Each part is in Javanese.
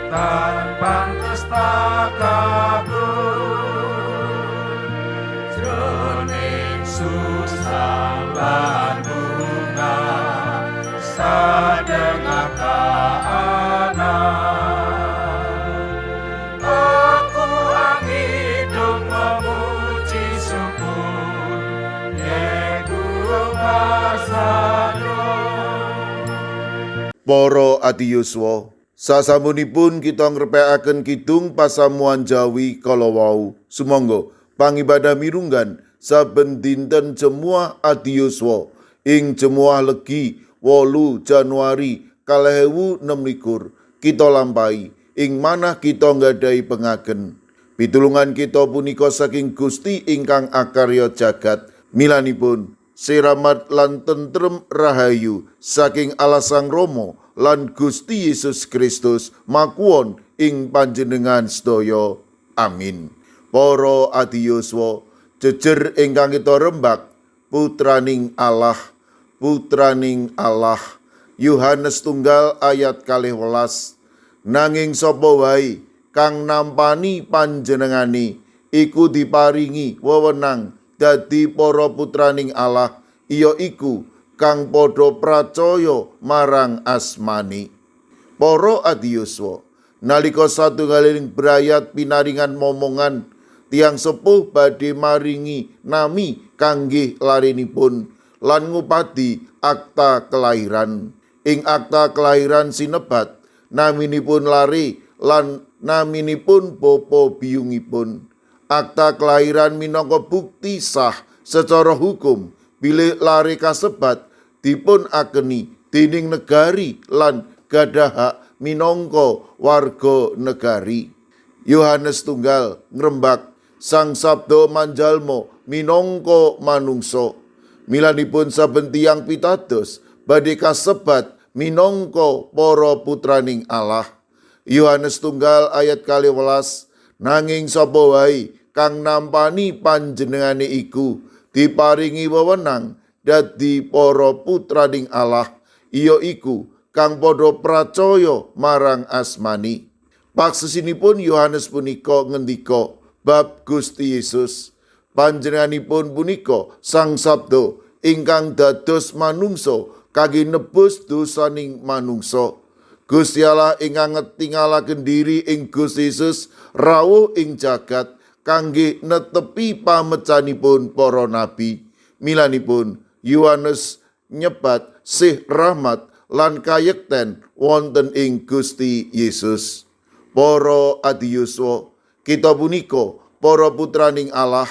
Tan pantes takabur jroning susah lan bungah sadengah kahanan. Aku angidung memuji syukur Yeku pasado. Para adiyuswa, sasampunipun kita ngrepekaken kidung pasamuan Jawi kala wau. Sumangga pangibadah mirunggan saben dinten Jemuah Adiyuswa ing Jemuah Legi 8 Januari 2026 kita lampahi ing manah kita nggadahi pengagen. Pitulungan kita punika saking Gusti ingkang akarya jagat. Milanipun siramat lan tentrem rahayu saking Allah Sang Rama lan Gusti Yesus Kristus makuwon ing panjenengan sedaya. Amin. Para adiyuswa, jejer ingkang kita rembak putraning Allah, putraning Allah. Yohanes tunggal ayat 12. Nanging sapa wae kang nampani panjenengane iku diparingi wewenang dadi para putraning Allah, iya iku kang padha pracaya marang asmane. Para adiyuswa, nalika satunggaling brayat pinaringan momongan, tiyang sepuh badhe maringi nami kangge larenipun lan ngupadi akta kelahiran. Ing akta kelahiran sinebat naminipun lare lan naminipun bapa biyungipun. Akta kelahiran minangka bukti sah secara hukum bilih lare kasebat dipun akeni dening negari lan gadah hak minangka warga negari. Yohanes tunggal ngrembak Sang Sabda manjalma minangka manungsa. Milanipun saben tiyang pitados badhe kasebat minangka para putraning Allah. Yohanes tunggal ayat 12. Nanging sapa wae kang nampani panjenengane iku diparingi wewenang dadi para putraning Allah, iya iku kang padha pracaya marang asmani. Paksesinipun Yohanes punika ngendika bab Gusti Yesus. Panjenenganipun punika Sang Sabda ingkang dados manungsa kangge nebus dosaning manungsa. Gusti Allah ingkang ngetingalaken diri ing Gusti Yesus rawuh ing jagat kangge netepi pamecanipun para nabi. Milanipun Yohanes nyebat sih rahmat lan kayekten wonten ing Gusti Yesus. Para adiyuswa, kita punika para putraning Allah.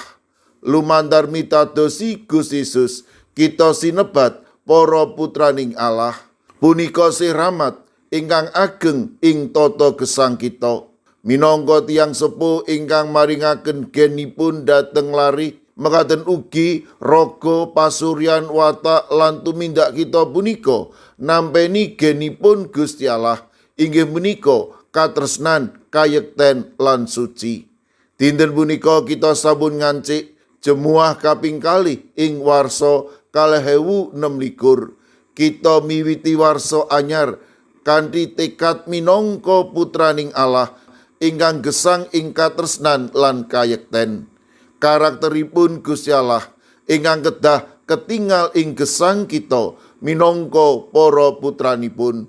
Lumantar mitadosi Gusti Yesus, kita sinebat para putraning Allah. Punika sih rahmat ingkang ageng ing tata gesang kita. Minangka tiyang sepuh ingkang maringaken genipun dhateng lari, mekaten ugi raga, pasuryan, watak lan tumindak kita punika nampeni genipun Gusti Allah, inggih punika katresnan, kayekten lan suci. Dinten punika kita sampun ngancik Jemuah kaping kalih ing warsa 2026. Kita miwiti warsa anyar kanthi tekad minangka putraning Allah ingkang gesang ing katresnan lan kayekten. Karakteripun Gusti Allah ingkang kedah ketingal ing gesang kita minangka para putranipun.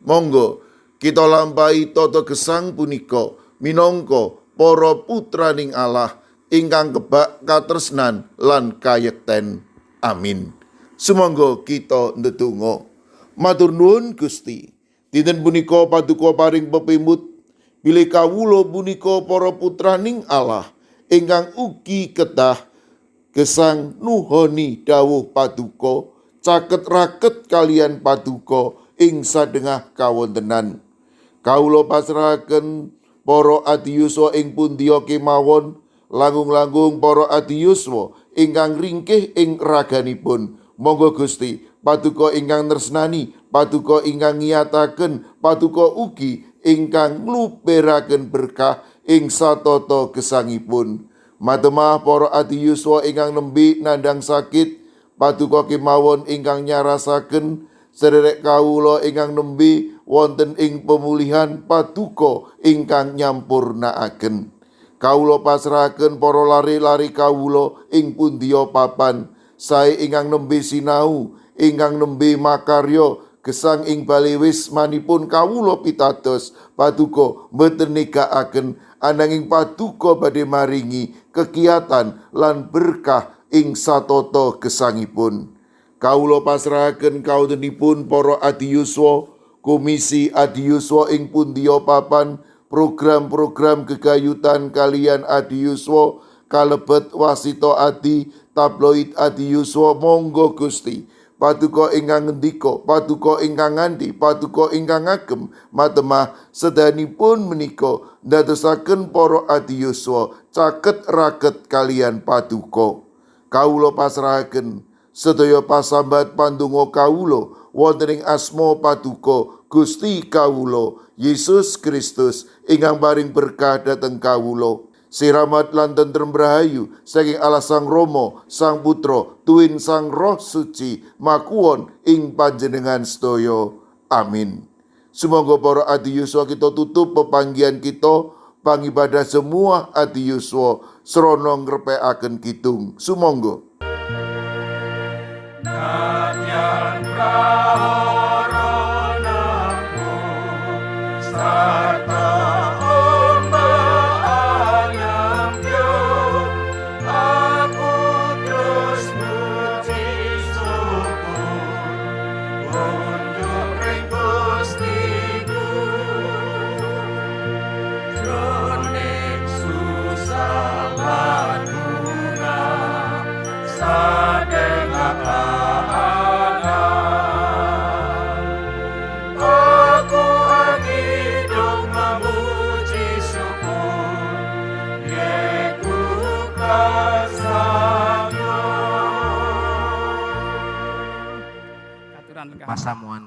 Monggo kita lampahi tata gesang punika minangka para putraning Allah ingkang kebak katresnan lan kayekten. Amin. Sumangga kita ndedonga. Matur nuwun Gusti. Dinten punika paduka paring pepimut bilih kawula punika para putraning Allah ingkang ugi kedah gesang nuhoni dawuh paduka, caket raket kaliyan paduka ing sadengah kawontenan. Kawula pasrahaken para adiyuswa ing pundiya kemawon, langkung-langkung para adiyuswa ingkang ringkih ing raganipun. Monggo Gusti, paduka ingkang tresnani, paduka ingkang ngiyataken, paduka ugi ingkang ngluperaken berkah ing satata gesangipun. Matemah para adiyuswa ingkang nembe nandhang sakit, paduka kemawon ingkang nyarasaken, sederek kawula ingkang nembe wonten ing pemulihan paduka ingkang nyampurnaaken. Kawula pasrahaken para lare-lare kawula ing pundiya papan, sae ingkang nembe sinau, ingkang nembe makarya gesang ing bale wismanipun kawula pitados paduka mboten negakaken ananging paduka badhe maringi kegiatan lan berkah ing satata gesangipun. Kawula pasrahaken kawontenipun para adiyuswa, komisi adiyuswa ing pundiya papan, program-program gegayutan kalian adiyuswa kalebet wasita adi, tabloid adiyuswa. Monggo Gusti, paduka ingkang ngendika, paduka ingkang ngandi, paduka ingkang ngagem matemah sedanipun menika ndadosaken para adiyuswa caket raket kalian paduka. Kawula pasrahaken sedaya pasambat pandonga kawula wonten ing asma paduka Gusti kawula Yesus Kristus ingkang paring berkah dhateng kawula. Siramat lan tentrem rahayu saking Allah Sang Rama, Sang Putra, tuwin Sang Roh Suci makuwon ing panjenengan sedaya. Amin. Sumangga para adiyuswa kita tutup pepanggihan kita pangibadah semua adiyuswa srana ngrepekaken kidung. Sumangga. Nadyan prahara nampu sarta omba anyangyo, aku terus muji syukur unjuk ring Gustiku. Jroning susah lan bungah sadengan aku angidung memuji syukur Yeku kasangyo. Katuran lenggah. Pasamuan